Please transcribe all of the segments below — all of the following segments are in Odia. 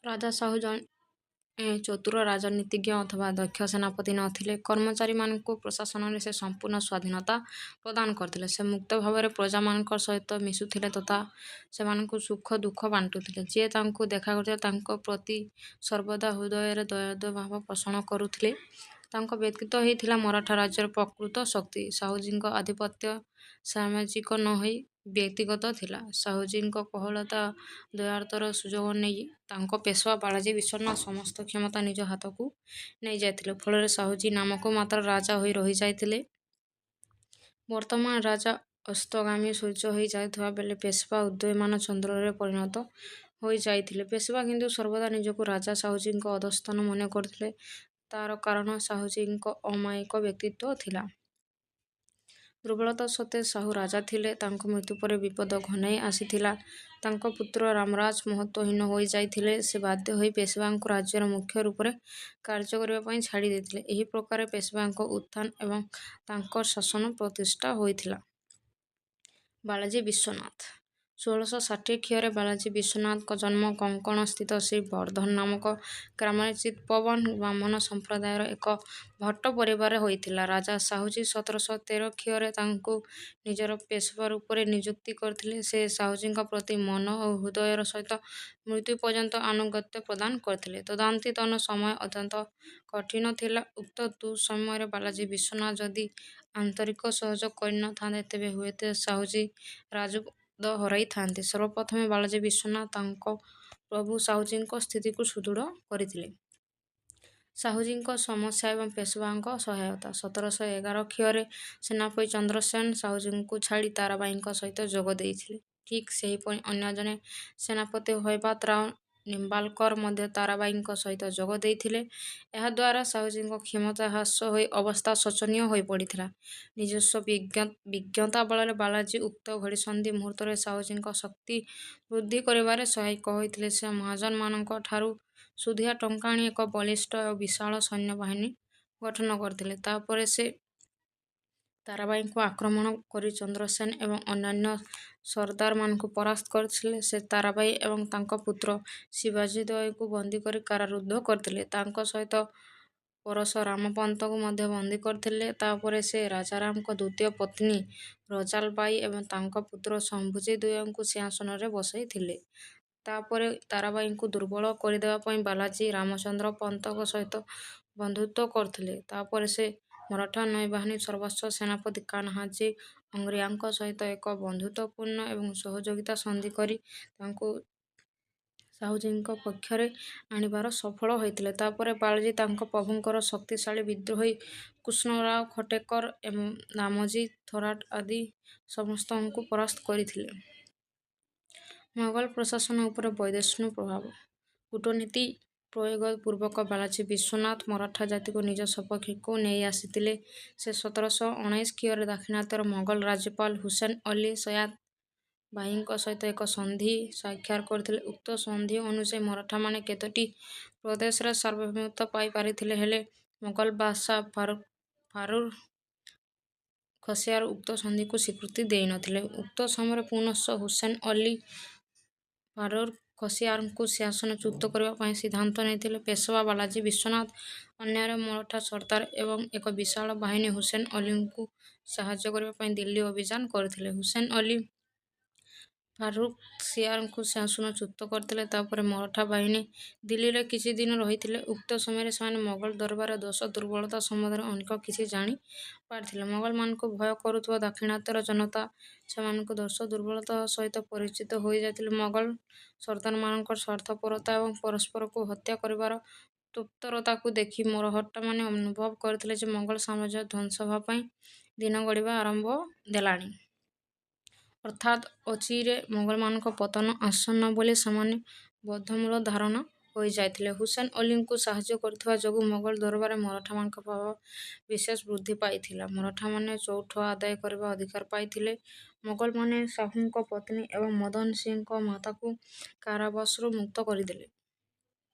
ରାଜା ସାହୁ ଜଣେ ଚତୁର ରାଜନୀତିଜ୍ଞ ଅଥବା ଦକ୍ଷ ସେନାପତି ନ ଥିଲେ। କର୍ମଚାରୀମାନଙ୍କୁ ପ୍ରଶାସନରେ ସେ ସମ୍ପୂର୍ଣ୍ଣ ସ୍ୱାଧୀନତା ପ୍ରଦାନ କରିଥିଲେ। ସେ ମୁକ୍ତ ଭାବରେ ପ୍ରଜାମାନଙ୍କ ସହିତ ମିଶୁଥିଲେ ତଥା ସେମାନଙ୍କ ସୁଖ ଦୁଃଖ ବାଣ୍ଟୁଥିଲେ। ଯିଏ ତାଙ୍କୁ ଦେଖା କରୁଥିଲା, ତାଙ୍କ ପ୍ରତି ସର୍ବଦା ହୃଦୟରେ ଦୟାର୍ଦ୍ର ଭାବ ପୋଷଣ କରୁଥିଲେ। ତାଙ୍କ ବ୍ୟକ୍ତିତ୍ୱ ହିଁ ଥିଲା ମରାଠା ରାଜ୍ୟର ପ୍ରକୃତ ଶକ୍ତି। ସାହୁଜୀଙ୍କ ଆଧିପତ୍ୟ ସାମାଜିକ ନ ହୋଇ ବ୍ୟକ୍ତିଗତ ଥିଲା। ସାହୁଜୀଙ୍କ କୋହଳତା ଓ ଦୟାର୍ଦ୍ରତାର ସୁଯୋଗ ନେଇ ତାଙ୍କ ପେଶୱା ବାଲାଜୀ ବିଶ୍ୱନାଥ ସମସ୍ତ କ୍ଷମତା ନିଜ ହାତକୁ ନେଇଯାଇଥିଲେ। ଫଳରେ ସାହୁଜୀ ନାମକୁ ମାତ୍ର ରାଜା ହୋଇ ରହିଯାଇଥିଲେ। ବର୍ତ୍ତମାନ ରାଜା ଅସ୍ତଗାମୀ ସୂର୍ଯ୍ୟ ହୋଇ ଯାଉଥିବା ବେଳେ ପେଶୱା ଉଦୀୟମାନ ଚନ୍ଦ୍ରରେ ପରିଣତ ହୋଇଯାଇଥିଲେ। ପେଶୱା କିନ୍ତୁ ସର୍ବଦା ନିଜକୁ ରାଜା ସାହୁଜୀଙ୍କ ଅଧସ୍ତନ ମନେ କରୁଥିଲେ। ତା'ର କାରଣ ସାହୁଜୀଙ୍କ ଅମାୟିକ ବ୍ୟକ୍ତିତ୍ୱ ଥିଲା। ଦୁର୍ବଳତା ସତ୍ତ୍ୱେ ସାହୁ ରାଜା ଥିଲେ। ତାଙ୍କ ମୃତ୍ୟୁ ପରେ ବିପଦ ଘନେଇ ଆସିଥିଲା। ତାଙ୍କ ପୁତ୍ର ରାମରାଜ ମହତ୍ତ୍ୱହୀନ ହୋଇଯାଇଥିଲେ। ସେ ବାଧ୍ୟ ହୋଇ ପେଶୱାଙ୍କୁ ରାଜ୍ୟର ମୁଖ୍ୟ ରୂପରେ କାର୍ଯ୍ୟ କରିବା ପାଇଁ ଛାଡ଼ି ଦେଇଥିଲେ। ଏହି ପ୍ରକାରେ ପେଶୱାଙ୍କ ଉତ୍ଥାନ ଏବଂ ତାଙ୍କ ଶାସନ ପ୍ରତିଷ୍ଠା ହୋଇଥିଲା। ବାଲାଜୀ ବିଶ୍ୱନାଥ। 1660 ଖ୍ରୀରେ ବାଲାଜୀ ବିଶ୍ୱନାଥଙ୍କ ଜନ୍ମ କୋଙ୍କଣସ୍ଥିତ ଶ୍ରୀବର୍ଦ୍ଧନ ନାମକ ଗ୍ରାମରେ ଚିତ୍ପବନ ବ୍ରାହ୍ମଣ ସମ୍ପ୍ରଦାୟର ଏକ ଭଟ୍ଟ ପରିବାରରେ ହୋଇଥିଲା। ରାଜା ସାହୁଜୀ 1713 ଖ୍ରୀରେ ତାଙ୍କୁ ନିଜର ପେଶୱା ରୂପରେ ନିଯୁକ୍ତ କରିଥିଲେ। ସେ ସାହୁଜୀଙ୍କ ପ୍ରତି ମନ ଓ ହୃଦୟର ସହିତ ମୃତ୍ୟୁ ପର୍ଯ୍ୟନ୍ତ ଆନୁଗତ୍ୟ ପ୍ରଦାନ କରିଥିଲେ। ତଦାନୀନ୍ତନ ସମୟ ଅତ୍ୟନ୍ତ କଠିନ ଥିଲା। ଉକ୍ତ ଦୁଃସମୟରେ ବାଲାଜୀ ବିଶ୍ୱନାଥ ଯଦି ଆନ୍ତରିକ ସହଯୋଗ କରି ନ ଥାନ୍ତେ, ତେବେ ହୁଏତ ସାହୁଜୀ ରାଜପଦ ହରାଇଥାନ୍ତେ। ସର୍ବପ୍ରଥମେ ବାଲାଜୀ ବିଶ୍ୱନାଥ ତାଙ୍କ ପ୍ରଭୁ ସାହୁଜୀଙ୍କ ସ୍ଥିତିକୁ ସୁଦୃଢ଼ କରିଥିଲେ। ସାହୁଜୀଙ୍କ ସମସ୍ୟା ଏବଂ ପେଶୱାଙ୍କ ସହାୟତା। 1711 ଖ୍ରୀରେ ସେନାପତି ଚନ୍ଦ୍ରସେନ ସାହୁଜୀଙ୍କୁ ଛାଡ଼ି ତାରାବାଈଙ୍କ ସହିତ ଯୋଗ ଦେଇଥିଲେ। ଠିକ୍ ସେହିପରି ଅନ୍ୟ ଜଣେ ସେନାପତି হৈବାତ ରାଓ ନିମ୍ବାଲକର ମଧ୍ୟ ତାରାବାଈଙ୍କ ସହିତ ଯୋଗ ଦେଇଥିଲେ। ଏହାଦ୍ୱାରା ସାହୁଜୀଙ୍କ କ୍ଷମତା ହ୍ରାସ ହୋଇ ଅବସ୍ଥା ଶୋଚନୀୟ ହୋଇପଡ଼ିଥିଲା। ନିଜସ୍ୱ ବିଜ୍ଞତା ବଳରେ ବାଲାଜୀ ଉକ୍ତ ଘଡ଼ିସନ୍ଧି ମୁହୂର୍ତ୍ତରେ ସାହୁଜୀଙ୍କ ଶକ୍ତି ବୃଦ୍ଧି କରିବାରେ ସହାୟକ ହୋଇଥିଲେ। ସେ ମହାଜନମାନଙ୍କଠାରୁ ସୁଧିଆ ଟଙ୍କା ଆଣି ଏକ ବଳିଷ୍ଠ ଓ ବିଶାଳ ସୈନ୍ୟବାହିନୀ ଗଠନ କରିଥିଲେ। ତା'ପରେ ସେ ତାରାବାଈଙ୍କୁ ଆକ୍ରମଣ କରି ଚନ୍ଦ୍ରସେନ ଏବଂ ଅନ୍ୟାନ୍ୟ ସରଦାରମାନଙ୍କୁ ପରାସ୍ତ କରିଥିଲେ। ସେ ତାରାବାଈ ଏବଂ ତାଙ୍କ ପୁତ୍ର ଶିବାଜୀ ଦ୍ୱୟଙ୍କୁ ବନ୍ଦୀ କରି କାରାରୁଦ୍ଧ କରିଥିଲେ। ତାଙ୍କ ସହିତ ପରସରାମପନ୍ତଙ୍କୁ ମଧ୍ୟ ବନ୍ଦୀ କରିଥିଲେ। ତା'ପରେ ସେ ରାଜାରାମଙ୍କ ଦ୍ୱିତୀୟ ପତ୍ନୀ ରଜାଲ ବାଈ ଏବଂ ତାଙ୍କ ପୁତ୍ର ସମ୍ଭୁଜୀ ଦ୍ୱୟଙ୍କୁ ସିଂହାସନରେ ବସାଇଥିଲେ। ତା'ପରେ ତାରାବାଈଙ୍କୁ ଦୁର୍ବଳ କରିଦେବା ପାଇଁ ବାଲାଜୀ ରାମଚନ୍ଦ୍ର ପନ୍ତଙ୍କ ସହିତ ବନ୍ଧୁତ୍ୱ କରିଥିଲେ। ତା'ପରେ ସେ ମରାଠା ନୌବାହିନୀର ସର୍ବୋଚ୍ଚ ସେନାପତି କାହ୍ନାଜୀ ଆଙ୍ଗ୍ରିଆଙ୍କ ସହିତ ଏକ ବନ୍ଧୁତ୍ୱପୂର୍ଣ୍ଣ ଏବଂ ସହଯୋଗିତା ସନ୍ଧି କରି ତାଙ୍କୁ ସାହୁଜୀଙ୍କ ପକ୍ଷରେ ଆଣିବାରେ ସଫଳ ହୋଇଥିଲେ। ତା'ପରେ ବାଲାଜୀ ତାଙ୍କ ପ୍ରଭୁଙ୍କର ଶକ୍ତିଶାଳୀ ବିଦ୍ରୋହୀ କୃଷ୍ଣରାଓ ଖଟେକର ଏବଂ ଦାମଜୀ ଥୋରାଟ ଆଦି ସମସ୍ତଙ୍କୁ ପରାସ୍ତ କରିଥିଲେ। ମୋଗଲ ପ୍ରଶାସନ ଉପରେ ବୈଷ୍ଣବ ପ୍ରଭାବ। କୂଟନୀତି ପ୍ରୟୋଗ ପୂର୍ବକ ବାଲାଜୀ ବିଶ୍ୱନାଥ ମରାଠା ଜାତିକୁ ନିଜ ସପକ୍ଷକୁ ନେଇ ଆସିଥିଲେ। ସେ 1719 ଖ୍ରୀରେ ଦାକ୍ଷିଣାତ୍ୟର ମୋଗଲ ରାଜ୍ୟପାଳ ହୁସେନ ଅଲୀ ସୟଦ୍ ବାହିଙ୍କ ସହିତ ଏକ ସନ୍ଧି ସ୍ୱାକ୍ଷର କରିଥିଲେ। ଉକ୍ତ ସନ୍ଧି ଅନୁଯାୟୀ ମରାଠାମାନେ କେତୋଟି ପ୍ରଦେଶରେ ସାର୍ବଭୌମତ୍ୱ ପାଇ ପାରିଥିଲେ। ହେଲେ ମୋଗଲ ବାଦଶାହ ଫାରୁରଖସିୟାର ଉକ୍ତ ସନ୍ଧିକୁ ସ୍ୱୀକୃତି ଦେଇନଥିଲେ। ଉକ୍ତ ସମୟରେ ପୁନଶ୍ଚ ହୁସେନ ଅଲୀ ଫାରୁରଖସିୟାରଙ୍କୁ ସିଂହାସନଚ୍ୟୁତ କରିବା ପାଇଁ ସିଦ୍ଧାନ୍ତ ନେଇଥିଲେ। ପେଶୱା ବାଲାଜୀ ବିଶ୍ୱନାଥ, ଅନ୍ୟାନ୍ୟ ମରାଠା ସର୍ଦ୍ଦାର ଏବଂ ଏକ ବିଶାଳ ବାହିନୀ ହୁସେନ ଅଲୀଙ୍କୁ ସାହାଯ୍ୟ କରିବା ପାଇଁ ଦିଲ୍ଲୀ ଅଭିଯାନ କରିଥିଲେ। ହୁସେନ ଅଲୀ ଫାରୁରଖସିୟାରଙ୍କୁ ସିଂହାସନଚ୍ୟୁତ କରିଥିଲେ। ତା'ପରେ ମରାଠା ବାହିନୀ ଦିଲ୍ଲୀରେ କିଛି ଦିନ ରହିଥିଲେ। ଉକ୍ତ ସମୟରେ ସେମାନେ ମୋଗଲ ଦରବାରର ଦୋଷ ଦୁର୍ବଳତା ସମ୍ବନ୍ଧରେ ଅନେକ କିଛି ଜାଣି ପାରିଥିଲେ। ମୋଗଲମାନଙ୍କୁ ଭୟ କରୁଥିବା ଦାକ୍ଷିଣାତ୍ୟର ଜନତା ସେମାନଙ୍କ ଦୋଷ ଦୁର୍ବଳତା ସହିତ ପରିଚିତ ହୋଇଯାଇଥିଲେ। ମୋଗଲ ସର୍ଦ୍ଦାରମାନଙ୍କର ସ୍ୱାର୍ଥପରତା ଏବଂ ପରସ୍ପରକୁ ହତ୍ୟା କରିବାର ତତ୍ପରତାକୁ ଦେଖି ମରହଟ୍ଟାମାନେ ଅନୁଭବ କରିଥିଲେ ଯେ, ମୋଗଲ ସାମ୍ରାଜ୍ୟ ଧ୍ୱଂସ ହେବା ପାଇଁ ଦିନ ଗଣିବା ଆରମ୍ଭ ଦେଲାଣି। ଅର୍ଥାତ୍ ଅଚିରେ ମୋଗଲମାନଙ୍କ ପତନ ଆସନ୍ନ ବୋଲି ସେମାନେ ବଦ୍ଧମୂଳ ଧାରଣା ହୋଇଯାଇଥିଲେ। ହୁସେନ ଅଲୀଙ୍କୁ ସାହାଯ୍ୟ କରିଥିବା ଯୋଗୁଁ ମୋଗଲ ଦରବାରରେ ମରାଠାମାନଙ୍କ ପ୍ରଭାବ ବିଶେଷ ବୃଦ୍ଧି ପାଇଥିଲା। ମରାଠାମାନେ ଚୌଥ ଆଦାୟ କରିବାର ଅଧିକାର ପାଇଥିଲେ। ମୋଗଲମାନେ ସାହୁଙ୍କ ପତ୍ନୀ ଏବଂ ମଦନ ସିଂହଙ୍କ ମାତାଙ୍କୁ କାରାବାସରୁ ମୁକ୍ତ କରିଦେଲେ।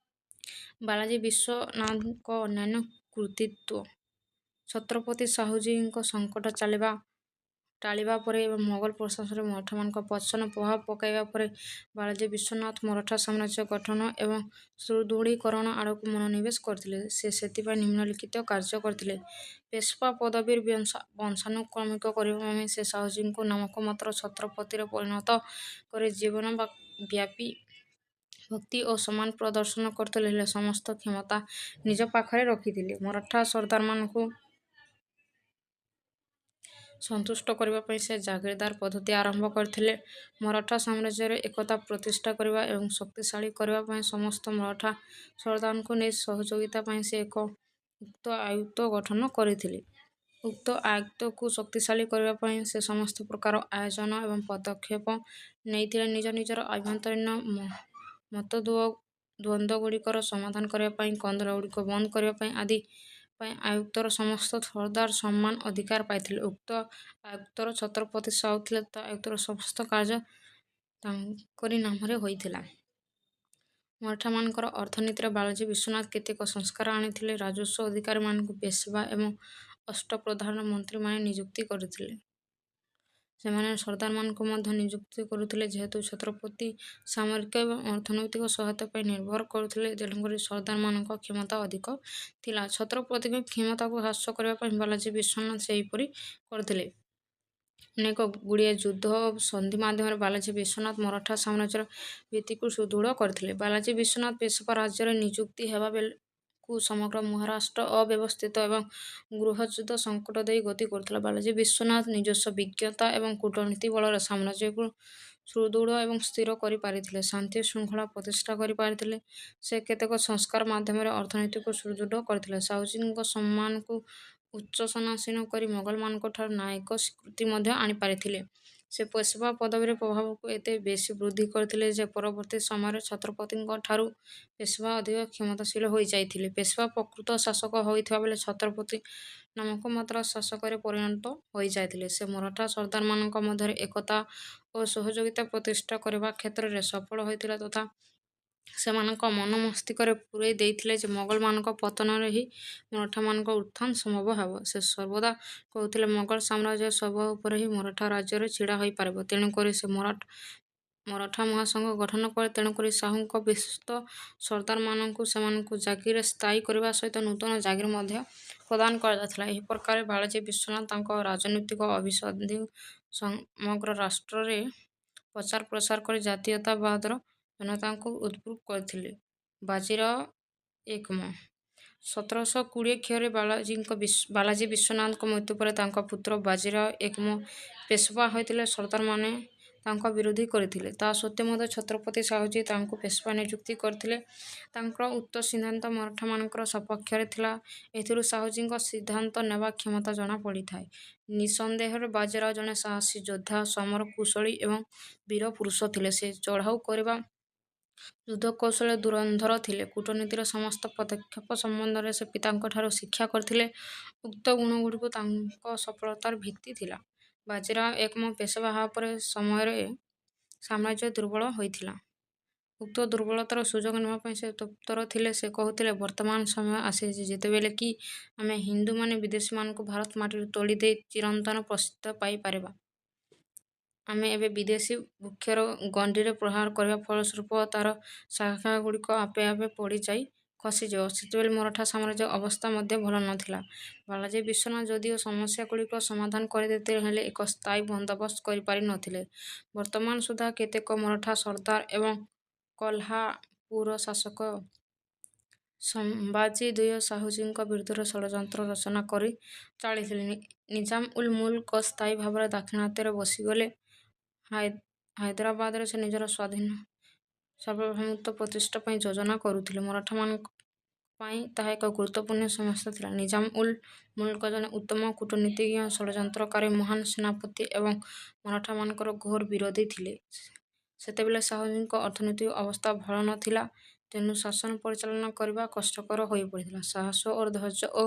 ବାଲାଜୀ ବିଶ୍ୱନାଥଙ୍କ ଅନ୍ୟାନ୍ୟ କୃତିତ୍ୱ। ଛତ୍ରପତି ସାହୁଜୀଙ୍କ ସଙ୍କଟ ଚାଲିବା ଟାଳିବା ପରେ ଏବଂ ମୋଗଲ ପ୍ରଶାସନରେ ମରାଠାମାନଙ୍କ ପ୍ରଚ୍ଛନ୍ନ ପ୍ରଭାବ ପକାଇବା ପରେ ବାଲାଜୀ ବିଶ୍ୱନାଥ ମରାଠା ସାମ୍ରାଜ୍ୟ ଗଠନ ଏବଂ ସୁଦୃଢ଼ୀକରଣ ଆଡ଼କୁ ମନୋନିବେଶ କରିଥିଲେ। ସେ ସେଥିପାଇଁ ନିମ୍ନଲିଖିତ କାର୍ଯ୍ୟ କରିଥିଲେ। ପେଶୱା ପଦବୀର ବଂଶାନୁକ୍ରମିକ କରିବା ପାଇଁ ସେ ଶାହୁଜୀଙ୍କୁ ନାମକୁ ମାତ୍ର ଛତ୍ରପତିରେ ପରିଣତ କରି ଜୀବନବ୍ୟାପୀ ଭକ୍ତି ଓ ସମ୍ମାନ ପ୍ରଦର୍ଶନ କରିଥିଲେ, ହେଲେ ସମସ୍ତ କ୍ଷମତା ନିଜ ପାଖରେ ରଖିଥିଲେ। ମରାଠା ସର୍ଦ୍ଦାରମାନଙ୍କୁ ସନ୍ତୁଷ୍ଟ କରିବା ପାଇଁ ସେ ଜାଗିରଦାର ପଦ୍ଧତି ଆରମ୍ଭ କରିଥିଲେ। ମରାଠା ସାମ୍ରାଜ୍ୟରେ ଏକତା ପ୍ରତିଷ୍ଠା କରିବା ଏବଂ ଶକ୍ତିଶାଳୀ କରିବା ପାଇଁ ସମସ୍ତ ମରାଠା ସର୍ଦ୍ଦାରଙ୍କୁ ନେଇ ସହଯୋଗିତା ପାଇଁ ସେ ଏକ ଉକ୍ତ ଆୟୁକ୍ତ ଗଠନ କରିଥିଲେ। ଉକ୍ତ ଆୟୁକ୍ତକୁ ଶକ୍ତିଶାଳୀ କରିବା ପାଇଁ ସେ ସମସ୍ତ ପ୍ରକାର ଆୟୋଜନ ଏବଂ ପଦକ୍ଷେପ ନେଇଥିଲେ। ନିଜ ନିଜର ଆଭ୍ୟନ୍ତରୀଣ ମତଦ୍ୱନ୍ଦ୍ୱଗୁଡ଼ିକର ସମାଧାନ କରିବା ପାଇଁ, କନ୍ଦଳଗୁଡ଼ିକୁ ବନ୍ଦ କରିବା ପାଇଁ ଆଦି ପାଇଁ ଆୟୁକ୍ତର ସମସ୍ତ ସର୍ଦ୍ଦାର ସମାନ ଅଧିକାର ପାଇଥିଲେ। ଉକ୍ତ ଆୟୁକ୍ତର ଛତ୍ରପତି ସାହୁ ଥିଲେ ତଥା ଆୟୁକ୍ତର ସମସ୍ତ କାର୍ଯ୍ୟ ତାଙ୍କରି ନାମରେ ହୋଇଥିଲା। ମରାଠାମାନଙ୍କର ଅର୍ଥନୀତିରେ ବାଲାଜୀ ବିଶ୍ୱନାଥ କେତେକ ସଂସ୍କାର ଆଣିଥିଲେ। ରାଜସ୍ୱ ଅଧିକାରୀମାନଙ୍କୁ ପେଶୱା ଏବଂ ଅଷ୍ଟପ୍ରଧାନ ମନ୍ତ୍ରୀମାନେ ନିଯୁକ୍ତି କରୁଥିଲେ। ସେମାନେ ସର୍ଦ୍ଦାରମାନଙ୍କୁ ମଧ୍ୟ ନିଯୁକ୍ତି କରୁଥିଲେ। ଯେହେତୁ ଛତ୍ରପତି ସାମରିକ ଏବଂ ଅର୍ଥନୈତିକ ସହାୟତା ପାଇଁ ନିର୍ଭର କରୁଥିଲେ, ତେଣୁକରି ସର୍ଦ୍ଦାରମାନଙ୍କ କ୍ଷମତା ଅଧିକ ଥିଲା। ଛତ୍ରପତିଙ୍କ କ୍ଷମତାକୁ ହ୍ରାସ କରିବା ପାଇଁ ବାଲାଜୀ ବିଶ୍ୱନାଥ ସେହିପରି କରିଥିଲେ। ଅନେକ ଗୁଡ଼ିଏ ଯୁଦ୍ଧ ଓ ସନ୍ଧି ମାଧ୍ୟମରେ ବାଲାଜୀ ବିଶ୍ୱନାଥ ମରାଠା ସାମ୍ରାଜ୍ୟର ଭିତ୍ତିକୁ ସୁଦୃଢ଼ କରିଥିଲେ। ବାଲାଜୀ ବିଶ୍ୱନାଥ ପେଶୱା ରାଜ୍ୟରେ ନିଯୁକ୍ତି ହେବା ବେଳକୁ ସମଗ୍ର ମହାରାଷ୍ଟ୍ର ଅବ୍ୟବସ୍ଥିତ ଏବଂ ଗୃହଯୁଦ୍ଧ ସଙ୍କଟ ଦେଇ ଗତି କରୁଥିଲା। ବାଲାଜୀ ବିଶ୍ୱନାଥ ନିଜସ୍ୱ ବିଜ୍ଞତା ଏବଂ କୂଟନୀତି ବଳରେ ସାମ୍ରାଜ୍ୟକୁ ସୁଦୃଢ଼ ଏବଂ ସ୍ଥିର କରିପାରିଥିଲେ। ଶାନ୍ତି ଶୃଙ୍ଖଳା ପ୍ରତିଷ୍ଠା କରିପାରିଥିଲେ। ସେ କେତେକ ସଂସ୍କାର ମାଧ୍ୟମରେ ଅର୍ଥନୀତିକୁ ସୁଦୃଢ଼ କରିଥିଲେ। ଶାହୁଜୀଙ୍କ ସମ୍ମାନକୁ ଉଚ୍ଚାସନାସୀନ କରି ମୋଗଲମାନଙ୍କଠାରୁ ନାୟକ ସ୍ୱୀକୃତି ମଧ୍ୟ ଆଣିପାରିଥିଲେ। ସେ ପେଶୱା ପଦବୀର ପ୍ରଭାବକୁ ଏତେ ବେଶୀ ବୃଦ୍ଧି କରିଥିଲେ ଯେ ପରବର୍ତ୍ତୀ ସମୟରେ ଛତ୍ରପତିଙ୍କଠାରୁ ପେଶୱା ଅଧିକ କ୍ଷମତାଶୀଳ ହୋଇଯାଇଥିଲେ। ପେଶୱା ପ୍ରକୃତ ଶାସକ ହୋଇଥିବା ବେଳେ ଛତ୍ରପତି ନାମକୁ ମାତ୍ର ଶାସକରେ ପରିଣତ ହୋଇଯାଇଥିଲେ। ସେ ମରାଠା ସର୍ଦ୍ଦାରମାନଙ୍କ ମଧ୍ୟରେ ଏକତା ଓ ସହଯୋଗିତା ପ୍ରତିଷ୍ଠା କରିବା କ୍ଷେତ୍ରରେ ସଫଳ ହୋଇଥିଲେ ତଥା ସେମାନଙ୍କ ମନ ମସ୍ତିଷ୍କରେ ପୂରାଇ ଦେଇଥିଲେ ଯେ ମୋଗଲମାନଙ୍କ ପତନରେ ହିଁ ମରାଠାମାନଙ୍କ ଉତ୍ଥାନ ସମ୍ଭବ ହେବ। ସେ ସର୍ବଦା କହୁଥିଲେ, ମୋଗଲ ସାମ୍ରାଜ୍ୟ ଶବ ଉପରେ ହିଁ ମରାଠା ରାଜ୍ୟ ଛିଡ଼ା ହୋଇପାରିବ। ତେଣୁକରି ସେ ମରାଠା ମହାସଂଘ ଗଠନ କଲେ। ତେଣୁକରି ଶାହୁଙ୍କ ବିଶ୍ୱସ୍ତ ସର୍ଦ୍ଦାରମାନଙ୍କୁ ସେମାନଙ୍କ ଜାଗିରରେ ସ୍ଥାୟୀ କରିବା ସହିତ ନୂତନ ଜାଗିର ମଧ୍ୟ ପ୍ରଦାନ କରାଯାଇଥିଲା। ଏହି ପ୍ରକାରେ ବାଲାଜୀ ବିଶ୍ୱନାଥ ତାଙ୍କ ରାଜନୈତିକ ଅଭିସନ୍ଧିକୁ ସମଗ୍ର ରାଷ୍ଟ୍ରରେ ପ୍ରଚାର ପ୍ରସାର କରି ଜାତୀୟତାବାଦର ଜନତାଙ୍କୁ ଉଦ୍ବୁଦ୍ଧ କରିଥିଲେ। ବାଜିରାଓ ଏକମ 1720 ଖ୍ରୀରେ ବାଲାଜୀ ବିଶ୍ୱନାଥଙ୍କ ମୃତ୍ୟୁ ପରେ ତାଙ୍କ ପୁତ୍ର ବାଜିରାଓ ଏକମ ପେଶୱା ହୋଇଥିଲେ। ସର୍ଦ୍ଦାରମାନେ ତାଙ୍କୁ ବିରୋଧ କରିଥିଲେ। ତା ସତ୍ତ୍ୱେ ମଧ୍ୟ ଛତ୍ରପତି ଶାହୁଜୀ ତାଙ୍କୁ ପେଶୱା ନିଯୁକ୍ତି କରିଥିଲେ। ତାଙ୍କର ଉକ୍ତ ସିଦ୍ଧାନ୍ତ ମରାଠାମାନଙ୍କର ସପକ୍ଷରେ ଥିଲା। ଏଥିରୁ ଶାହୁଜୀଙ୍କ ସିଦ୍ଧାନ୍ତ ନେବା କ୍ଷମତା ଜଣାପଡ଼ିଥାଏ। ନିଃସନ୍ଦେହରେ ବାଜିରାଓ ଜଣେ ସାହସୀ ଯୋଦ୍ଧା, ସମର କୁଶଳୀ ଏବଂ ବୀର ପୁରୁଷ ଥିଲେ। ସେ ଚଢ଼ାଉ କରିବା ଯୁଦ୍ଧ କୌଶଳରେ ଧୁରନ୍ଧର ଥିଲେ। କୂଟନୀତିର ସମସ୍ତ ପଦକ୍ଷେପ ସମ୍ବନ୍ଧରେ ସେ ପିତାଙ୍କଠାରୁ ଶିକ୍ଷା କରିଥିଲେ। ଉକ୍ତ ଗୁଣଗୁଡ଼ିକ ତାଙ୍କ ସଫଳତାର ଭିତ୍ତି ଥିଲା। ବାଜିରାଓ ଏକମ ପେଶୱା ହେବା ପରେ ସମୟରେ ସାମ୍ରାଜ୍ୟ ଦୁର୍ବଳ ହୋଇଥିଲା। ଉକ୍ତ ଦୁର୍ବଳତାର ସୁଯୋଗ ନେବା ପାଇଁ ସେ ତତ୍ପର ଥିଲେ। ସେ କହୁଥିଲେ, ବର୍ତ୍ତମାନ ସମୟ ଆସିଛି, ଯେତେବେଳେ କି ଆମେ ହିନ୍ଦୁମାନେ ବିଦେଶୀମାନଙ୍କୁ ଭାରତ ମାଟିରୁ ତଡ଼ି ଦେଇ ଚିରନ୍ତନ ପ୍ରସିଦ୍ଧି ପାଇପାରିବା। ଆମେ ଏବେ ବିଦେଶୀ ବୃକ୍ଷର ଗଣ୍ଡିରେ ପ୍ରହାର କରିବା, ଫଳସ୍ୱରୂପ ତା'ର ଶାଖାଗୁଡ଼ିକ ଆପେ ଆପେ ପଡ଼ିଯାଇ ଖସିଯିବ। ସେତେବେଳେ ମରାଠା ସାମ୍ରାଜ୍ୟର ଅବସ୍ଥା ମଧ୍ୟ ଭଲ ନ ଥିଲା। ବାଲାଜୀ ବିଶ୍ୱନାଥ ଯଦିଓ ସମସ୍ୟାଗୁଡ଼ିକର ସମାଧାନ କରିଦେଇଥିଲେ, ହେଲେ ଏକ ସ୍ଥାୟୀ ବନ୍ଦୋବସ୍ତ କରିପାରି ନ ଥିଲେ। ବର୍ତ୍ତମାନ ସୁଦ୍ଧା କେତେକ ମରାଠା ସର୍ଦ୍ଦାର ଏବଂ କୋଲ୍ହାପୁରର ଶାସକ ସମ୍ଭାଜୀ ଦ୍ୱିତୀୟ ଶାହୁଜୀଙ୍କ ବିରୁଦ୍ଧରେ ଷଡ଼ଯନ୍ତ୍ର ରଚନା କରି ଚାଲିଥିଲେ। ନିଜାମ-ଉଲ୍-ମୁଲ୍କ ସ୍ଥାୟୀ ଭାବରେ ଦାକ୍ଷିଣାତ୍ୟରେ ବସିଗଲେ। ହାଇଦରାବାଦରେ ସେ ନିଜର ସାର୍ବଭୌମତ୍ୱ ପ୍ରତିଷ୍ଠା ପାଇଁ ଯୋଜନା କରୁଥିଲେ। ମରାଠାମାନଙ୍କ ପାଇଁ ତାହା ଏକ ଗୁରୁତ୍ୱପୂର୍ଣ୍ଣ ସମସ୍ୟା ଥିଲା। ନିଜାମ-ଉଲ୍-ମୁଲ୍କ ଜଣେ ଉତ୍ତମ କୂଟନୀତିଜ୍ଞ, ଷଡ଼ଯନ୍ତ୍ରକାରୀ, ମହାନ ସେନାପତି ଏବଂ ମରାଠାମାନଙ୍କର ଘୋର ବିରୋଧୀ ଥିଲେ। ସେତେବେଳେ ଶାହୁଜୀଙ୍କ ଅର୍ଥନୈତିକ ଅବସ୍ଥା ଭଲ ନ ଥିଲା। ତେଣୁ ଶାସନ ପରିଚାଳନା କରିବା କଷ୍ଟକର ହୋଇପଡ଼ିଥିଲା। ସାହସ ଓ ଧୈର୍ଯ୍ୟ ଓ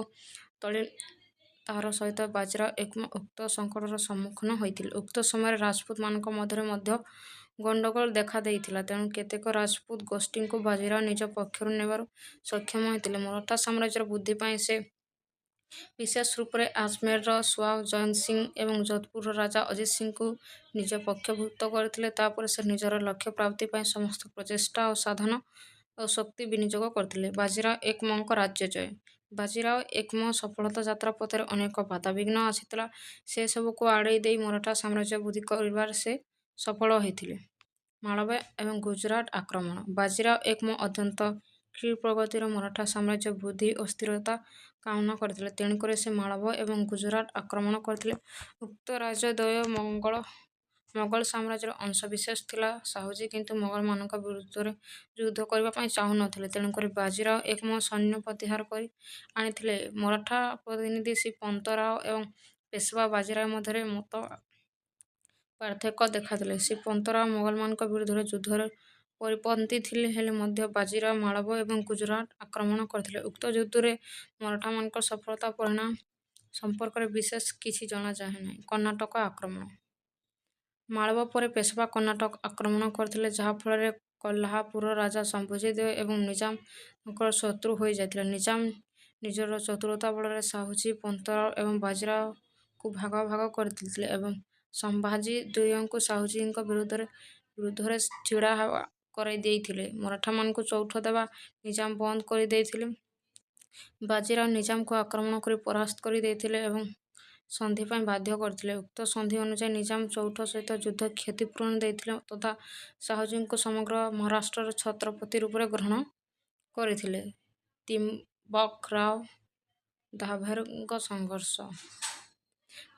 ତଲ୍ଲୀନତାର ସହିତ ବାଜିରାଓ ଏକମ ଉକ୍ତ ସଙ୍କଟର ସମ୍ମୁଖୀନ ହୋଇଥିଲେ। ଉକ୍ତ ସମୟରେ ରାଜପୁତମାନଙ୍କ ମଧ୍ୟରେ ମଧ୍ୟ ଗଣ୍ଡଗୋଳ ଦେଖାଦେଇଥିଲା। ତେଣୁ କେତେକ ରାଜପୁତ ଗୋଷ୍ଠୀଙ୍କୁ ବାଜିରାଓ ନିଜ ପକ୍ଷକୁ ନେବାରେ ସକ୍ଷମ ହୋଇଥିଲେ। ମରାଠା ସାମ୍ରାଜ୍ୟର ବୃଦ୍ଧି ପାଇଁ ସେ ବିଶେଷ ରୂପରେ ଆଜମେରର ସଓ୍ୱାଓ ଜୟନ୍ତ ସିଂହ ଏବଂ ଯୋଧପୁରର ରାଜା ଅଜିତ ସିଂହଙ୍କୁ ନିଜ ପକ୍ଷଭୁକ୍ତ କରିଥିଲେ। ତାପରେ ସେ ନିଜର ଲକ୍ଷ୍ୟ ପ୍ରାପ୍ତି ପାଇଁ ସମସ୍ତ ପ୍ରଚେଷ୍ଟା ଓ ସାଧନ ଓ ଶକ୍ତି ବିନିଯୋଗ କରିଥିଲେ। ବାଜିରାଓ ଏକମଙ୍କ ରାଜ୍ୟ ଜୟ। ବାଜିରାଓ ଏକମ ସଫଳତା ଯାତ୍ରା ପଥରେ ଅନେକ ବାଧାବିଘ୍ନ ଆସିଥିଲା। ସେସବୁକୁ ଆଡ଼େଇ ଦେଇ ମରାଠା ସାମ୍ରାଜ୍ୟ ବୃଦ୍ଧି କରିବାରେ ସେ ସଫଳ ହୋଇଥିଲେ। ମାଳବ ଏବଂ ଗୁଜରାଟ ଆକ୍ରମଣ। ବାଜିରାଓ ଏକମ ଅତ୍ୟନ୍ତ କ୍ଷିପ୍ରଗତିର ମରାଠା ସାମ୍ରାଜ୍ୟ ବୃଦ୍ଧି ଓ ସ୍ଥିରତା କାମନା କରିଥିଲେ। ତେଣୁକରି ସେ ମାଳବ ଏବଂ ଗୁଜରାଟ ଆକ୍ରମଣ କରିଥିଲେ। ଉକ୍ତ ରାଜ୍ୟ ଦ୍ୱୟ ମୋଗଲ ସାମ୍ରାଜ୍ୟର ଅଂଶବିଶେଷ ଥିଲା। ଶାହୁଜୀ କିନ୍ତୁ ମୋଗଲମାନଙ୍କ ବିରୁଦ୍ଧରେ ଯୁଦ୍ଧ କରିବା ପାଇଁ ଚାହୁଁ ନଥିଲେ। ତେଣୁକରି ବାଜିରାଓ ଏକମ ସୈନ୍ୟ ପ୍ରତ୍ୟାହାର କରି ଆଣିଥିଲେ। ମରାଠା ପ୍ରତିନିଧି ଶ୍ରୀ ପନ୍ତରାଓ ଏବଂ ପେଶବା ବାଜିରାଓ ମଧ୍ୟରେ ମତ ପାର୍ଥକ୍ୟ ଦେଖାଦେଲା। ଶ୍ରୀ ପନ୍ତରାଓ ମୋଗଲମାନଙ୍କ ବିରୁଦ୍ଧରେ ଯୁଦ୍ଧର ପରିପନ୍ଥୀ ଥିଲେ। ହେଲେ ମଧ୍ୟ ବାଜିରାଓ ମାଳବ ଏବଂ ଗୁଜରାଟ ଆକ୍ରମଣ କରିଥିଲେ। ଉକ୍ତ ଯୁଦ୍ଧରେ ମରାଠାମାନଙ୍କ ସଫଳତା ପରିଣାମ ସମ୍ପର୍କରେ ବିଶେଷ କିଛି ଜଣାଯାଏ ନାହିଁ। କର୍ଣ୍ଣାଟକ ଆକ୍ରମଣ। ମାଳବ ପରେ ପେଶବା କର୍ଣ୍ଣାଟକ ଆକ୍ରମଣ କରିଥିଲେ, ଯାହା ଫଳରେ କୋଲ୍ହାପୁରର ରାଜା ସମ୍ଭୋଜୀ ଦେଓ ଏବଂ ନିଜାମ ତାଙ୍କର ଶତ୍ରୁ ହୋଇଯାଇଥିଲେ। ନିଜାମ ନିଜର ଚତୁରତା ବଳରେ ଶାହୁଜୀ, ପନ୍ତରାଓ ଏବଂ ବାଜିରାଓଙ୍କୁ ଭାଗ ଭାଗ କରିଦେଇଥିଲେ ଏବଂ ସମ୍ଭାଜୀ ଦ୍ୱିତୀୟଙ୍କୁ ଶାହୁଜୀଙ୍କ ବିରୁଦ୍ଧରେ ଛିଡ଼ା କରାଇ ଦେଇଥିଲେ। ମରାଠାମାନଙ୍କୁ ଚୌଠ ଦେବା ନିଜାମ ବନ୍ଦ କରିଦେଇଥିଲେ। ବାଜିରାଓ ନିଜାମଙ୍କୁ ଆକ୍ରମଣ କରି ପରାସ୍ତ କରି ଦେଇଥିଲେ ଏବଂ ସନ୍ଧି ପାଇଁ ବାଧ୍ୟ କରିଥିଲେ। ଉକ୍ତ ସନ୍ଧି ଅନୁଯାୟୀ ନିଜାମ ଚୌଠ ସହିତ ଯୁଦ୍ଧ କ୍ଷତିପୂରଣ ଦେଇଥିଲେ ତଥା ଶାହୁଜୀଙ୍କୁ ସମଗ୍ର ମହାରାଷ୍ଟ୍ରର ଛତ୍ରପତି ରୂପରେ ଗ୍ରହଣ କରିଥିଲେ। ତ୍ରିମ୍ବକରାଓ ଦାଭେଙ୍କ ସଂଘର୍ଷ।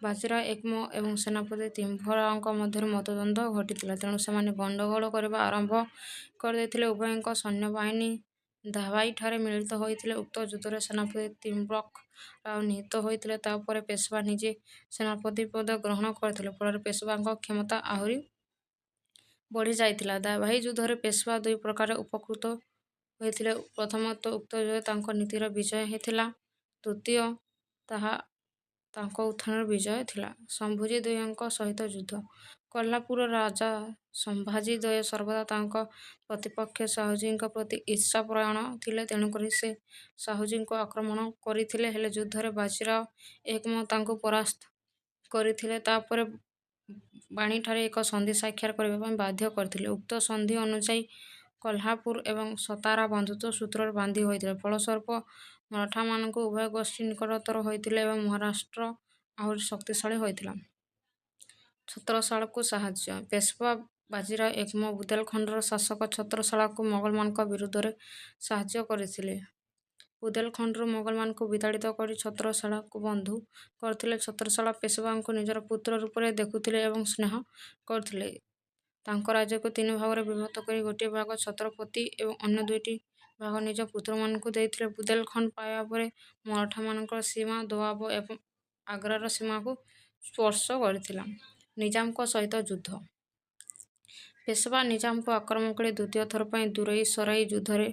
ବାଜିରାଓ ଏକମ ଏବଂ ସେନାପତି ତ୍ରିମ୍ବକରାଓଙ୍କ ମଧ୍ୟରେ ମତଦ୍ୱନ୍ଦ୍ୱ ଘଟିଥିଲା। ତେଣୁ ସେମାନେ ଗଣ୍ଡଗୋଳ କରିବା ଆରମ୍ଭ କରିଦେଇଥିଲେ। ଉଭୟଙ୍କ ସୈନ୍ୟବାହିନୀ ଦାଭାଇଠାରେ ମିଳିତ ହୋଇଥିଲେ। ଉକ୍ତ ଯୁଦ୍ଧରେ ସେନାପତି ତ୍ରିମ୍ବକ ରାଓ ନିହତ ହୋଇଥିଲେ। ତାପରେ ପେଶବା ନିଜେ ସେନାପତି ପଦ ଗ୍ରହଣ କରିଥିଲେ। ଫଳରେ ପେଶବାଙ୍କ କ୍ଷମତା ଆହୁରି ବଢ଼ିଯାଇଥିଲା। ଦାଭାଇ ଯୁଦ୍ଧରେ ପେଶବା ଦୁଇ ପ୍ରକାରେ ଉପକୃତ ହୋଇଥିଲେ। ପ୍ରଥମତଃ ଉକ୍ତ ଯୁଦ୍ଧରେ ତାଙ୍କ ନୀତିର ବିଜୟ ହୋଇଥିଲା। ଦ୍ୱିତୀୟ ତାହା ତାଙ୍କ ଉତ୍ଥାନର ବିଜୟ ଥିଲା। ସମ୍ଭୋଜୀ ଦ୍ୱିତୀୟଙ୍କ ସହିତ ଯୁଦ୍ଧ। କୋଲ୍ହାପୁରର ରାଜା ସମ୍ଭାଜୀ ଦ୍ୱୟ ସର୍ବଦା ତାଙ୍କ ପ୍ରତିପକ୍ଷ ଶାହୁଜୀଙ୍କ ପ୍ରତି ଈର୍ଷାପରାୟଣ ଥିଲେ। ତେଣୁକରି ସେ ଶାହୁଜୀଙ୍କୁ ଆକ୍ରମଣ କରିଥିଲେ। ହେଲେ ଯୁଦ୍ଧରେ ବାଜିରାଓ ଏକମ ତାଙ୍କୁ ପରାସ୍ତ କରିଥିଲେ। ତାପରେ ବାଣୀଠାରେ ଏକ ସନ୍ଧି ସ୍ୱାକ୍ଷର କରିବା ପାଇଁ ବାଧ୍ୟ କରିଥିଲେ। ଉକ୍ତ ସନ୍ଧି ଅନୁଯାୟୀ କୋଲ୍ହାପୁର ଏବଂ ସତାରା ବନ୍ଧୁତ୍ୱ ସୂତ୍ରରେ ବାନ୍ଧି ହୋଇଥିଲେ। ଫଳସ୍ୱରୂପ ମରାଠାମାନଙ୍କ ଉଭୟ ଗୋଷ୍ଠୀ ନିକଟତର ହୋଇଥିଲେ ଏବଂ ମହାରାଷ୍ଟ୍ର ଆହୁରି ଶକ୍ତିଶାଳୀ ହୋଇଥିଲା। ଛତ୍ରଶାଳକୁ ସାହାଯ୍ୟ। ପେଶବା ବାଜିରାଓ ଏକମ ବୁନ୍ଦେଲଖଣ୍ଡର ଶାସକ ଛତ୍ରଶାଳକୁ ମୋଗଲମାନଙ୍କ ବିରୁଦ୍ଧରେ ସାହାଯ୍ୟ କରିଥିଲେ। ବୁନ୍ଦେଲଖଣ୍ଡରୁ ମୋଗଲମାନଙ୍କୁ ବିତାଡ଼ିତ କରି ଛତ୍ରଶାଳକୁ ବନ୍ଧୁ କରିଥିଲେ। ଛତ୍ରଶାଳ ପେଶବାଙ୍କୁ ନିଜର ପୁତ୍ର ରୂପରେ ଦେଖୁଥିଲେ ଏବଂ ସ୍ନେହ କରୁଥିଲେ। ତାଙ୍କ ରାଜ୍ୟକୁ ତିନି ଭାଗରେ ବିଭକ୍ତ କରି ଗୋଟିଏ ଭାଗ ଛତ୍ରପତି ଏବଂ ଅନ୍ୟ ଦୁଇଟି ଭାଗ ନିଜ ପୁତ୍ରମାନଙ୍କୁ ଦେଇଥିଲେ। ବୁନ୍ଦେଲଖଣ୍ଡ ପାଇବା ପରେ ମରାଠାମାନଙ୍କର ସୀମା ଦୋଆବ ଏବଂ ଆଗ୍ରାର ସୀମାକୁ ସ୍ପର୍ଶ କରିଥିଲା। ନିଜାମଙ୍କ ସହିତ ଯୁଦ୍ଧ। ପେଶବା ନିଜାମଙ୍କୁ ଆକ୍ରମଣ କରି ଦ୍ୱିତୀୟ ଥର ପାଇଁ ଦୁରେଇ ସରାଇ ଯୁଦ୍ଧରେ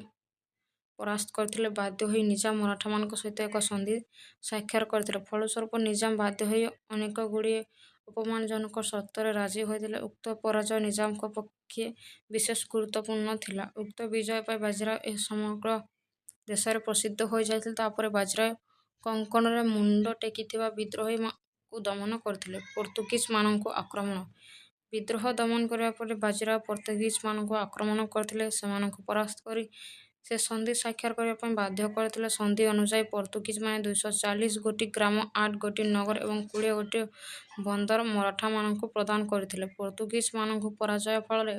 ପରାସ୍ତ କରିଥିଲେ। ବାଧ୍ୟ ହୋଇ ନିଜାମ ମରାଠାମାନଙ୍କ ସହିତ ଏକ ସନ୍ଧି ସ୍ୱାକ୍ଷର କରିଥିଲେ। ଫଳସ୍ୱରୂପ ନିଜାମ ବାଧ୍ୟ ହୋଇ ଅନେକଗୁଡ଼ିଏ ଅପମାନଜନକ ସର୍ତ୍ତରେ ରାଜି ହୋଇଥିଲେ। ଉକ୍ତ ପରାଜୟ ନିଜାମଙ୍କ ପକ୍ଷେ ବିଶେଷ ଗୁରୁତ୍ୱପୂର୍ଣ୍ଣ ଥିଲା। ଉକ୍ତ ବିଜୟ ପାଇଁ ବାଜିରାଓ ସମଗ୍ର ଦେଶରେ ପ୍ରସିଦ୍ଧ ହୋଇଯାଇଥିଲେ। ତାପରେ ବାଜିରାଓ କୋଙ୍କଣରେ ମୁଣ୍ଡ ଟେକିଥିବା ବିଦ୍ରୋହୀଙ୍କୁ ଦମନ କରିଥିଲେ। ପର୍ତ୍ତୁଗୀଜମାନଙ୍କୁ ଆକ୍ରମଣ। ବିଦ୍ରୋହ ଦମନ କରିବା ପରେ ବାଜିରାଓ ପର୍ତ୍ତୁଗୀଜମାନଙ୍କୁ ଆକ୍ରମଣ କରିଥିଲେ। ସେମାନଙ୍କୁ ପରାସ୍ତ କରି ସେ ସନ୍ଧି ସ୍ୱାକ୍ଷର କରିବା ପାଇଁ ବାଧ୍ୟ କରିଥିଲେ। ସନ୍ଧି ଅନୁଯାୟୀ ପର୍ତ୍ତୁଗୀଜମାନେ 240 ଗୋଟି ଗ୍ରାମ, 8 ଗୋଟି ନଗର ଏବଂ 20 ଗୋଟି ବନ୍ଦର ମରାଠାମାନଙ୍କୁ ପ୍ରଦାନ କରିଥିଲେ। ପର୍ତ୍ତୁଗୀଜମାନଙ୍କ ପରାଜୟ ଫଳରେ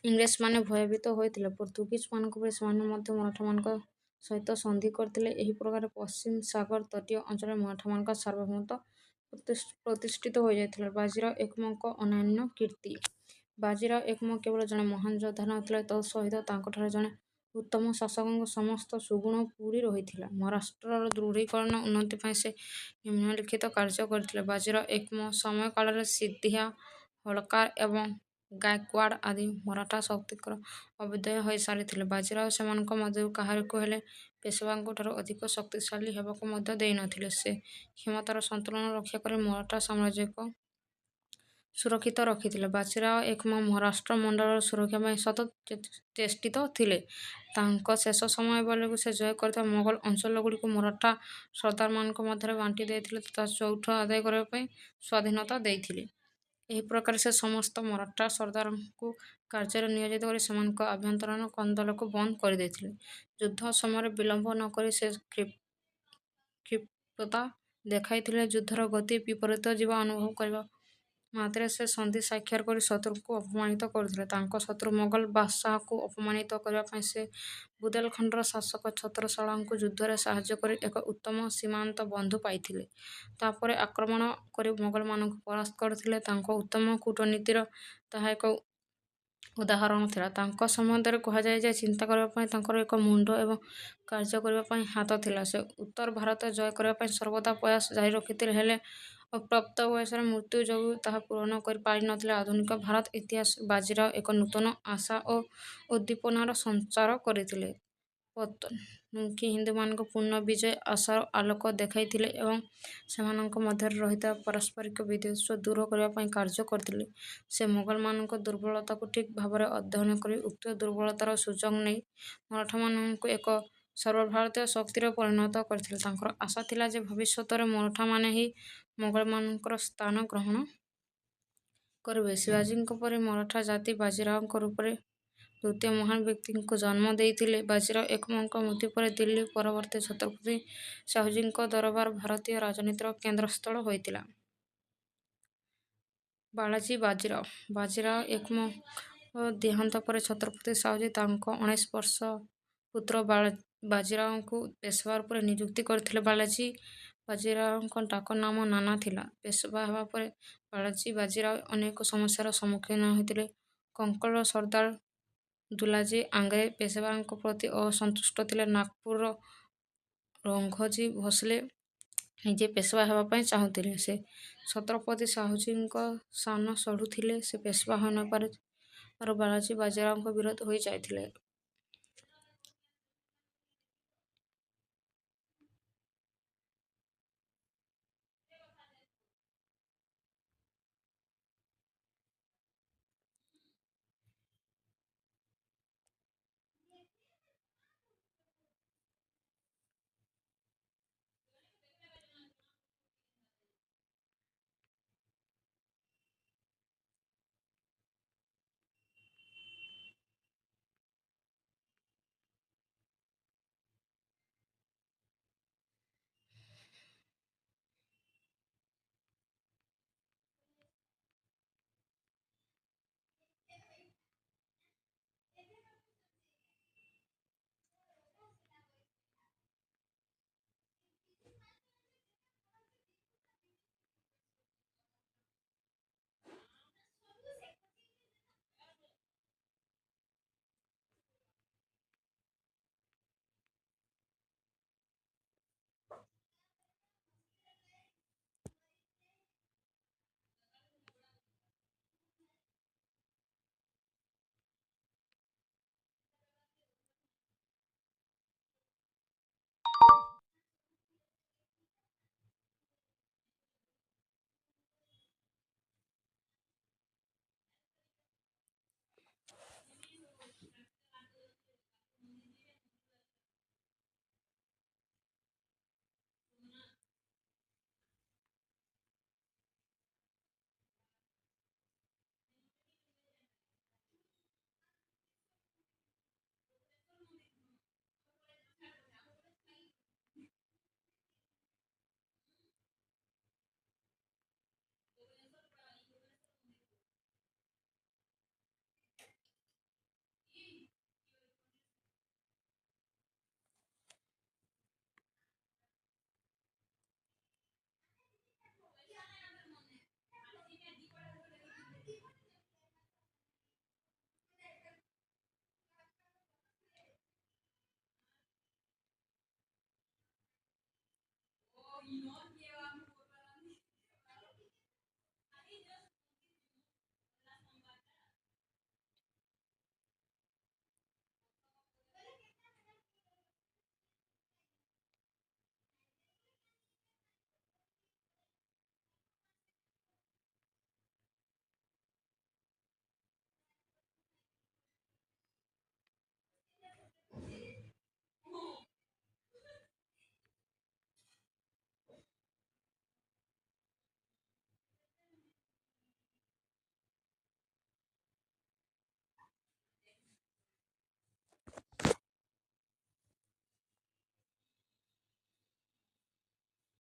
ଇଂରେଜମାନେ ଭୟଭୀତ ହୋଇଥିଲେ। ପର୍ତ୍ତୁଗୀଜମାନଙ୍କ ପରି ସେମାନେ ମଧ୍ୟ ମରାଠାମାନଙ୍କ ସହିତ ସନ୍ଧି କରିଥିଲେ। ଏହି ପ୍ରକାରେ ପଶ୍ଚିମ ସାଗର ତଟୀୟ ଅଞ୍ଚଳରେ ମରାଠାମାନଙ୍କ ସାର୍ବଭୌମତ୍ୱ ପ୍ରତିଷ୍ଠିତ ହୋଇଯାଇଥିଲା। ବାଜିରାଓ ଏକମଙ୍କ ଅନନ୍ୟ କୀର୍ତ୍ତି। ବାଜିରାଓ ଏକମ କେବଳ ଜଣେ ମହାନ ଯୋଦ୍ଧା ନଥିଲେ, ତତ୍ ସହିତ ତାଙ୍କଠାରେ ଜଣେ ଉତ୍ତମ ଶାସକଙ୍କ ସମସ୍ତ ସୁଗୁଣ ପୂରି ରହିଥିଲା। ମହାରାଷ୍ଟ୍ରର ଦୃଢ଼ୀକରଣ ଉନ୍ନତି ପାଇଁ ସେ ନିମ୍ନଲିଖିତ କାର୍ଯ୍ୟ କରିଥିଲେ। ବାଜିରାଓ ଏକମ ସମୟକାଳରେ ସିନ୍ଧିଆ, ହୋଳକର ଏବଂ ଗାଏକୱାଡ଼ ଆଦି ମରାଠା ଶକ୍ତିଙ୍କର ଅଭ୍ୟୁଦୟ ହୋଇସାରିଥିଲା। ବାଜିରାଓ ସେମାନଙ୍କ ମଧ୍ୟରୁ କାହାରିକୁ ହେଲେ ପେଶବାଙ୍କଠାରୁ ଅଧିକ ଶକ୍ତିଶାଳୀ ହେବାକୁ ମଧ୍ୟ ଦେଇନଥିଲେ। ସେ କ୍ଷମତାର ସନ୍ତୁଳନ ରକ୍ଷା କରି ମରାଠା ସାମ୍ରାଜ୍ୟକୁ ସୁରକ୍ଷିତ ରଖିଥିଲେ। ବାଜିରାଓ ଏକମ ମହାରାଷ୍ଟ୍ର ମଣ୍ଡଳର ସୁରକ୍ଷା ପାଇଁ ସତତ ଚେଷ୍ଟିତ ଥିଲେ। ତାଙ୍କ ଶେଷ ସମୟ ବେଳକୁ ସେ ଜୟ କରିଥିବା ମୋଗଲ ଅଞ୍ଚଳଗୁଡ଼ିକୁ ମରାଠା ସର୍ଦ୍ଦାରମାନଙ୍କ ମଧ୍ୟରେ ବାଣ୍ଟି ଦେଇଥିଲେ ତଥା ଚୌଥ ଆଦାୟ କରିବା ପାଇଁ ସ୍ୱାଧୀନତା ଦେଇଥିଲେ। ଏହି ପ୍ରକାରେ ସେ ସମସ୍ତ ମରାଠା ସର୍ଦ୍ଦାରଙ୍କୁ କାର୍ଯ୍ୟରେ ନିୟୋଜିତ କରି ସେମାନଙ୍କ ଆଭ୍ୟନ୍ତରୀଣ କନ୍ଦଳକୁ ବନ୍ଦ କରିଦେଇଥିଲେ। ଯୁଦ୍ଧ ସମୟରେ ବିଳମ୍ବ ନ କରି ସେ କ୍ଷିପ୍ରତା ଦେଖାଇଥିଲେ। ଯୁଦ୍ଧର ଗତି ବିପରୀତ ଯିବା ଅନୁଭବ କରିବା ମାତ୍ରେ ସେ ସନ୍ଧି ସ୍ୱାକ୍ଷର କରି ଶତ୍ରୁଙ୍କୁ ଅପମାନିତ କରୁଥିଲେ। ତାଙ୍କ ଶତ୍ରୁ ମୋଗଲ ବାଦଶାହଙ୍କୁ ଅପମାନିତ କରିବା ପାଇଁ ସେ ବୁନ୍ଦେଲଖଣ୍ଡର ଶାସକ ଛତ୍ରଶାଳଙ୍କୁ ଯୁଦ୍ଧରେ ସାହାଯ୍ୟ କରି ଏକ ଉତ୍ତମ ସୀମାନ୍ତ ବନ୍ଧୁ ପାଇଥିଲେ। ତା ପରେ ଆକ୍ରମଣ କରି ମୋଗଲମାନଙ୍କୁ ପରାସ୍ତ କରିଥିଲେ। ତାଙ୍କ ଉତ୍ତମ କୂଟନୀତିର ତାହା ଏକ ଉଦାହରଣ ଥିଲା। ତାଙ୍କ ସମ୍ବନ୍ଧରେ କୁହାଯାଏ ଯେ, ଚିନ୍ତା କରିବା ପାଇଁ ତାଙ୍କର ଏକ ମୁଣ୍ଡ ଏବଂ କାର୍ଯ୍ୟ କରିବା ପାଇଁ ହାତ ଥିଲା। ସେ ଉତ୍ତର ଭାରତ ଜୟ କରିବା ପାଇଁ ସର୍ବଦା ପ୍ରୟାସ ଜାରି ରଖିଥିଲେ, ହେଲେ ଅପ୍ରାପ୍ତ ବୟସରେ ମୃତ୍ୟୁ ଯୋଗୁଁ ତାହା ପୂରଣ କରି ପାରିନଥିଲେ। ଆଧୁନିକ ଭାରତ ଇତିହାସରେ ବାଜିରାଓ ଏକ ନୂତନ ଆଶା ଓ ଉଦ୍ଦୀପନାର ସଞ୍ଚାର କରିଥିଲେ। ପତନୋନ୍ମୁଖୀ ହିନ୍ଦୁମାନଙ୍କୁ ପୁନର୍ବିଜୟ ଆଶାର ଆଲୋକ ଦେଖାଇଥିଲେ ଏବଂ ସେମାନଙ୍କ ମଧ୍ୟରେ ରହିଥିବା ପାରସ୍ପରିକ ବିଦ୍ୱେଷ ଦୂର କରିବା ପାଇଁ କାର୍ଯ୍ୟ କରିଥିଲେ। ସେ ମୋଗଲମାନଙ୍କ ଦୁର୍ବଳତାକୁ ଠିକ୍ ଭାବରେ ଅଧ୍ୟୟନ କରି ଉକ୍ତ ଦୁର୍ବଳତାର ସୁଯୋଗ ନେଇ ମରାଠାମାନଙ୍କୁ ଏକ ସର୍ବଭାରତୀୟ ଶକ୍ତିରେ ପରିଣତ କରିଥିଲେ। ତାଙ୍କର ଆଶା ଥିଲା ଯେ, ଭବିଷ୍ୟତରେ ମରାଠାମାନେ ହିଁ ମୋଗଲମାନଙ୍କର ସ୍ଥାନ ଗ୍ରହଣ କରିବେ। ଶିବାଜୀଙ୍କ ପରେ ମରାଠା ଜାତି ବାଜିରାଓଙ୍କ ରୂପରେ ଦ୍ୱିତୀୟ ମହାନ ବ୍ୟକ୍ତିଙ୍କୁ ଜନ୍ମ ଦେଇଥିଲେ। ବାଜିରାଓ ଏକମଙ୍କ ମୃତ୍ୟୁ ପରେ ଦିଲ୍ଲୀ ପରବର୍ତ୍ତୀ ଛତ୍ରପତି ଶାହୁଜୀଙ୍କ ଦରବାର ଭାରତୀୟ ରାଜନୀତିର କେନ୍ଦ୍ରସ୍ଥଳ ହୋଇଥିଲା। ବାଳାଜୀ ବାଜିରାଓ। ବାଜିରାଓ ଏକମଙ୍କ ଦେହାନ୍ତ ପରେ ଛତ୍ରପତି ଶାହୁଜୀ ତାଙ୍କ 19 ବର୍ଷ ପୁତ୍ର ବାଜିରାଓଙ୍କୁ ପେଶବା ରୂପରେ ନିଯୁକ୍ତ କରିଥିଲେ। ବାଳାଜୀ ବାଜିରାଓଙ୍କ ଡାକ ନାମ ନାନା ଥିଲା। ପେଶବା ହେବା ପରେ ବାଳାଜୀ ବାଜିରାଓ ଅନେକ ସମସ୍ୟାର ସମ୍ମୁଖୀନ ହୋଇଥିଲେ। କୋଙ୍କଣର ସର୍ଦ୍ଦାର ଦୁଲାଜୀ ଆଙ୍ଗ୍ରେ ପେଶବାଙ୍କ ପ୍ରତି ଅସନ୍ତୁଷ୍ଟ ଥିଲେ। ନାଗପୁରର ରଘୋଜୀ ଭୋସଲେ ନିଜେ ପେଶବା ହେବା ପାଇଁ ଚାହୁଁଥିଲେ। ସେ ଛତ୍ରପତି ଶାହୁଜୀଙ୍କ ସାନ ସଢ଼ୁ ଥିଲେ। ସେ ପେଶବା ହୋଇନପାରିବାରୁ ବାଳାଜୀ ବାଜିରାଓଙ୍କ ବିରୋଧୀ ହୋଇଯାଇଥିଲେ।